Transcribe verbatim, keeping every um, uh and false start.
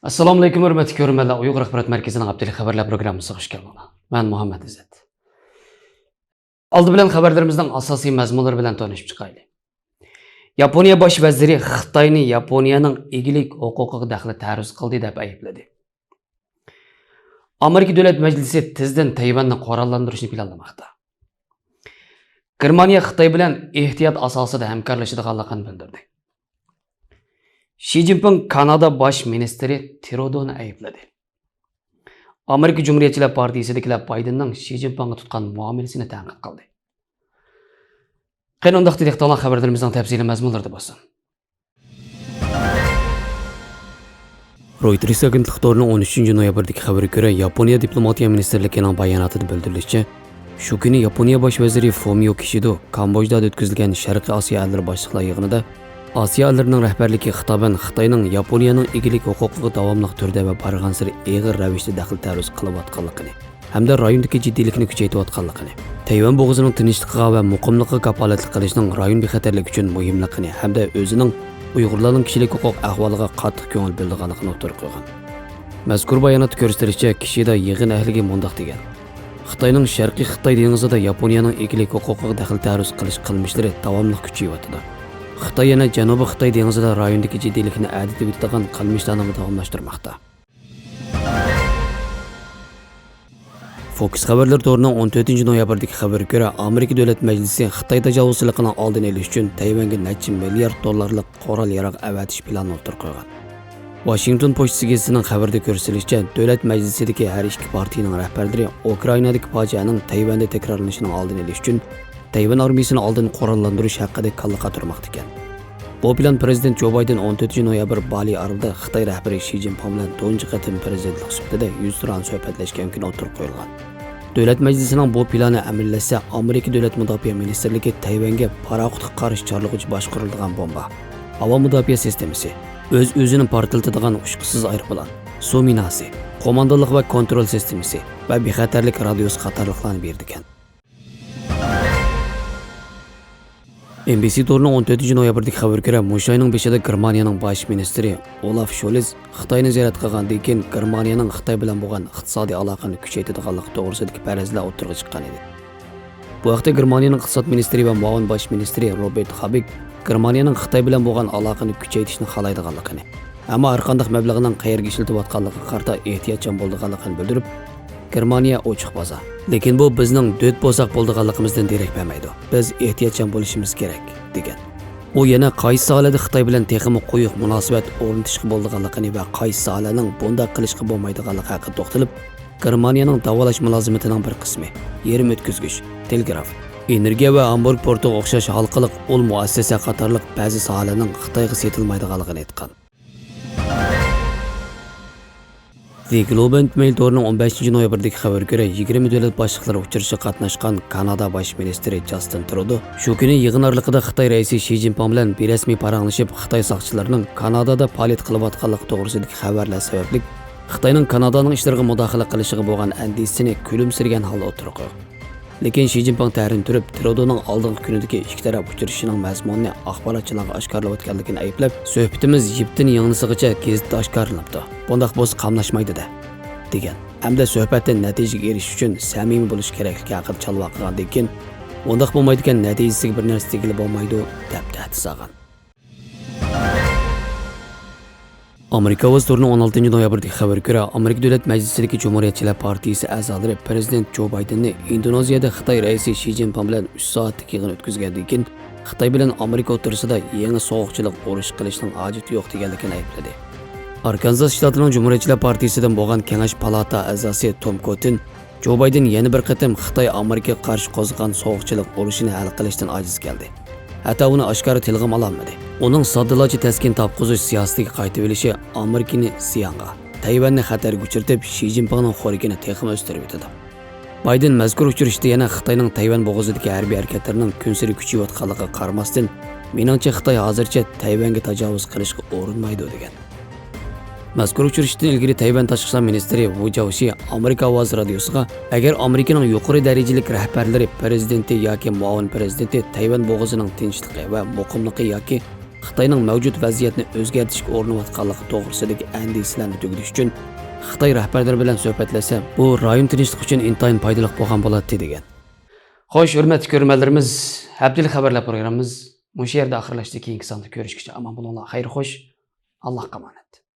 ئەسسالامۇئەلەيكۇم، ھۆرمەتلىك كۆرۈرمەنلەر. ئۇيغۇر ئاخبارات مەركىزىنىڭ ھەپتىلىك خەۋەرلەر پروگراممىسىغا خۇش كەلدىڭلار. مەن مۇھەممەد ئىززەت. ئالدى بىلەن خەۋەرلىرىمىزنىڭ ئاساسىي مەزمۇنلىرى بىلەن تونۇشۇپ چىقايلى. ياپونىيە باش ۋەزىرى خىتاينى ياپونىيەنىڭ ئىگىلىك ھوقۇقىغا دەخلى تەرۇز قىلدى دەپ ئەيىبلىدى. ئامېرىكا دۆلەت مەجلىسى تېزدىن تەيۋەننى قوراللاندۇرۇشنى پىلانلىماقتا. گېرمانىيە خىتاي بىلەن ئېھتىيات ئاساسىدا ھەمكارلىشىدىغانلىقىنى بىلدۈردى. شى جىنپىڭ كانادا باش مىنىستىرى ترودونى ئەيىبلىدى. ئامېرىكا جۇمھۇرىيەتچىلەر پارتىيىسىدىكىلەر بايدېننىڭ شى جىنپىڭغا تۇتقان مۇئامىلىسىنى تەنقىد قىلدى. قېنى ئۇنداقتا دىققىتىڭلار خەۋەرلىرىمىزنىڭ تەپسىلىي مەزمۇنلىرىدا بولسۇن. رويتېرس ئاگېنتلىق تورىنىڭ ئون ئۈچىنچى نويابىردىكى خەۋىرىگە كۆرە، ياپونىيە دىپلوماتىيە مىنىستىرلىكىنىڭ باياناتىدا بىلدۈرۈلۈشىچە، شۇ كۈنى ياپونىيە باش ۋەزىرى فۇمىيو كىشىدو كامبودژادا ئۆتكۈزۈلگەن شەرقىي ئاسىيا ئەللىرى باشلىقلار يىغىنىدا ئاسىيا ئەللىرىنىڭ رەھبەرلىكىگە خىتابەن خىتاينىڭ ياپونىيەنىڭ ئىگىلىك ھوقۇقىغا داۋاملىق تۈردە ۋە بارغانسېرى ئېغىر رەۋىشتە دەخلى تەرۇز قىلىۋاتقانلىقىنى، ھەمدە رايوندىكى جىددىيلىكنى كۈچەيتىۋاتقانلىقىنى، تەيۋەن بوغۇزىنىڭ تىنچلىقىغا ۋە مۇقىملىقىغا كاپالەتلىك قىلىشنىڭ رايون بىخەتەرلىكى ئۈچۈن مۇھىملىقىنى ھەمدە ئۆزىنىڭ ئۇيغۇرلارنىڭ كىشىلىك ھوقۇق ئەھۋالىغا قاتتىق كۆڭۈل بۆلىدىغانلىقىنى ئوتتۇرىغا قويغان. مەزكۇر باياناتتا كۆرسىتىلىشىچە، كىشىدا يىغىن ئەھلىگە مۇنداق دېگەن: خىتاينىڭ شەرقىي خىتاي دېڭىزىدا ياپونىيەنىڭ ئىگىلىك ھوقۇقىغا دەخلى تەرۇز قىلىش قىلمىشلىرى داۋاملىق كۈچىيىۋاتىدۇ. خىتاي يەنە جەنۇبىي خىتاي دېڭىزىدا رايوندىكى جىددىيلىكنى ئەدىتىۋېتىدىغان قىلمىشلارنىمۇ داۋاملاشتۇرماقتا. فوكس خەۋەرلىرى تورىنىڭ ئون تۆتىنچى نويابىردىكى خەۋىرىگە كۆرە، ئامېرىكا دۆلەت مەجلىسى خىتاي تاجاۋۇزچىلىقىنىڭ ئالدىنى ئېلىش ئۈچۈن تەيۋەنگە نەچچە مىليارد دوللارلىق قورال ياراغ ئەۋەتىش پىلانىنى ئوتتۇرىغا قويغان. ۋاشىنگتون پوچتىسى گېزىتىنىڭ خەۋىرىدە كۆرسىتىلىشىچە، دۆلەت مەجلىسىدىكى ھەر ئىككى پارتىيىنىڭ رەھبەرلىرى ئۇكرائىنادىكى پاجىئەنىڭ تەيۋەندە تەكرارلىنىشىنىڭ ئالدىنى ئېلىش ئۈچۈن تەيۋەن ئارمىيىسىنى ئالدىن قوراللاندۇرۇش ھەققىدە كاللا قاتۇرماقتا ئىكەن. بۇ پىلان پىرېزىدېنت جو بايدېن ئون تۆتىنچى نويابىر بالى ئارىلىدا خىتاي رەھبىرى شى جىنپىڭ بىلەن تۇنجى قېتىم پىرېزىدېنتلىق سۈپىتىدە يۈزتۇرا سۆھبەتلەشكەن كۈنى ئوتتۇرىغا قويۇلغان. دۆلەت مەجلىسىنىڭ بۇ پىلانى ئەمەلىيلەشسە، ئامېرىكا دۆلەت مۇداپىئە مىنىستىرلىكى تەيۋەنگە پاراخوتقا قارشى چارلىغۇچى باشقۇرۇلىدىغان بومبا، ھاۋا مۇداپىئە سىستېمىسى، ئۆز-ئۆزىنى پارتلىتىدىغان ئۇچقۇچىسىز ئايروپىلان، سۇ مىناسى، قوماندانلىق ۋە كونترول سىستېمىسى ۋە بىخەتەرلىك رادىيوسى قاتارلىقلارنى بېرىدىكەن. ئېن بى سى تورىنىڭ ئون تۆتىنچى نويابىردىكى خەۋىرىگە كۆرە، مۇشۇ ئاينىڭ بېشىدا گېرمانىيەنىڭ باش مىنىستىرى ئولاف شولز خىتاينى زىيارەت قىلغاندىن كېيىن، گېرمانىيەنىڭ خىتاي بىلەن بولغان ئىقتىسادىي ئالاقىنى كۈچەيتىدىغانلىقى توغرىسىدىكى پەرەزلەر ئوتتۇرىغا چىققان ئىدى. بۇ ھەقتە گېرمانىيەنىڭ ئىقتىساد مىنىستىرى ۋە مۇئاۋىن باش مىنىستىرى روبېرت خابىك گېرمانىيەنىڭ خىتاي بىلەن بولغان ئالاقىنى كۈچەيتىشنى خالايدىغانلىقىنى، ئەمما ھەرقانداق مەبلەغنىڭ قەيەرگە ئىشلىتىۋاتقانلىقىغا قارىتا ئېھتىياتچان بولىدىغانلىقىنى بىلدۈرۈپ، گېرمانىيە ئوچۇق بازار. لېكىن بۇ بىزنىڭ دۆت بولساق بولىدىغانلىقىمىزدىن دېرەك بەرمەيدۇ. بىز ئېھتىياتچان بولۇشىمىز كېرەك، دېگەن. ئۇ يەنە قايسى ساھەلەردە خىتاي بىلەن تېخىمۇ قويۇق مۇناسىۋەت ئورنىتىشقا بولىدىغانلىقىنى ۋە قايسى ساھەلەرنىڭ بۇنداق قىلىشقا بولمايدىغانلىقى ھەققىدە توختىلىپ، گېرمانىيەنىڭ داۋالاش مۇلازىمىتىنىڭ بىر قىسمى، يېرىم ئۆتكۈزگۈچ، تېلېگراف، ئېنېرگىيە ۋە ھامبۇرگ پورتىغا ئوخشاش ھالقىلىق ئۇل مۇئەسسەسە قاتارلىق بەزى ساھەلەرنىڭ خىتايغا سېتىلمايدىغانلىقىنى ئېيتقان. The Globe and Mail تورىنىڭ ئون بەشىنچى نويابىردىكى خەۋىرىگە كۆرە، يىگىرمە دۆلەت باشلىقلىرى ئۇچرىشىشىغا قاتناشقان كانادا باش مىنىستىرى جاستىن ترۇدو شۇ كۈنى يىغىن ئارىلىقىدا خىتاي رەئىسى شى جىنپىڭ بىلەن بىرەسمىي پاراڭلىشىپ، خىتاي ساقچىلىرىنىڭ كانادادا پائالىيەت قىلىۋاتقانلىقى توغرىسىدىكى خەۋەرلەر سەۋەبلىك خىتاينىڭ كانادانىڭ ئىشلىرىغا مۇداخىلە قىلىشىغا بولغان ئەندىشىسىنى كۈلۈمسىرىگەن ھالدا ئوتتۇرىغا قويغان. لېكىن شى جىنپىڭ تەرىنى تۈرۈپ، ترۇدونىڭ ئالدىنقى كۈنىدىكى ئىككى تەرەپ ئۇچرىشىشىنىڭ مەزمۇنىنى ئاخباراتچىلارغا ئاشكارىلاۋاتقانلىقىنى ئەيىبلەپ، سۆھبىتىمىز يىپتىن يىڭنىسىغىچە گېزىتتە ئاشكارىلىنىپتۇ. بۇنداق بولسا قاملاشمايدۇ-دە، دېگەن. ھەمدە سۆھبەتتە نەتىجىگە ئېرىشىش ئۈچۈن سەمىمىي بولۇش كېرەكلىكى ھەققىدە چالۋاق قىلغاندىن كېيىن، ئۇنداق بولمايدىكەن، نەتىجىسىگە بىر نەرسە دېگىلى بولمايدۇ، دەپ تەھدىت سالغان. ئامېرىكا ئاۋازى تورىنىڭ ئون ئالتىنچى نويابىردىكى خەۋىرىگە كۆرە، ئامېرىكا دۆلەت مەجلىسىدىكى جۇمھۇرىيەتچىلەر پارتىيىسى ئەزالىرى پىرېزىدېنت جو بايدېننى ئىندونېزىيەدە خىتاي رەئىسى شى جىنپىڭ بىلەن ئۈچ سائەتلىك يىغىن ئۆتكۈزگەندىن كېيىن، خىتاي بىلەن ئامېرىكا ئوتتۇرىسىدا يېڭى سوغۇقچىلىق ئۇرۇشى قىلىشنىڭ ھاجىتى يوق دېگەنلىكىنى ئەيىبلىدى. ئاركانزاس شتاتىنىڭ جۇمھۇرىيەتچىلەر پارتىيىسىدىن بولغان كېڭەش پالاتا ئەزاسى توم كوتىن، جو بايدېن يەنە بىر قېتىم خىتاي ئامېرىكىغا قارشى قوزغىغان سوغۇقچىلىق ئۇرۇشىنى ھەل قىلىشتىن ئاجىز كەلدى. ھەتتا ئۇنى ئاشكارا تىلغىمۇ ئالالمىدى. ئۇنىڭ ساددىلارچە تەسكىن تاپقۇزۇش سىياسىتىگە قايتىۋېلىشى ئامېرىكىنى زىيانغا، تەيۋەننى خەتەرگە ئۇچرىتىپ، شى جىنپىڭنىڭ خورىكىنى تېخىمۇ ئۆستۈرۈۋېتىدۇ. بايدېن مەزكۇر ئۇچرىشىشتا يەنە خىتاينىڭ تەيۋەن بوغۇزىدىكى ھەربىي ھەرىكەتلىرىنىڭ كۈنسېرى كۈچىيىۋاتقانلىقىغا قارىماستىن، مېنىڭچە، خىتاي ھازىرچە تەيۋەنگە تاجاۋۇز قىلىشقا ئۇرۇنمايدۇ، دېگەن. مەزكۇر ئۇچرىشىشتىن ئىلگىرى تەيۋەن تاشقى ئىشلار مىنىستىرى ۋۇ جاۋشى ئامېرىكا ئاۋازى رادىيوسىغا، ئەگەر ئامېرىكىنىڭ يۇقىرى دەرىجىلىك رەھبەرلىرى، پىرېزىدېنتى ياكى مۇئاۋىن پىرېزىدېنتى تەيۋەن بوغۇزىنىڭ تىنچلىقى ۋە مۇقىملىقى ياكى خىتاينىڭ مەۋجۇت ۋەزىيەتنى ئۆزگەرتىشكە ئۇرۇنۇۋاتقانلىقى توغرىسىدىكى ئەندىشىلەرنى تۈگىتىش ئۈچۈن خىتاي رەھبەرلىرى بىلەن سۆھبەتلەشسە، بۇ رايون تىنچلىقى ئۈچۈن ئىنتايىن پايدىلىق بولغان بولاتتى، دېگەن. خوش، ھۆرمەتلىك كۆرۈرمەنلىرىمىز، ھەپتىلىك خەۋەرلەر پروگراممىمىز مۇشۇ يەردە ئاخىرلاشتى. كېيىنكى ساندا كۆرۈشكىچە ئامان بولۇڭلار. خەير خوش. ئاللاھقا ئامانەت.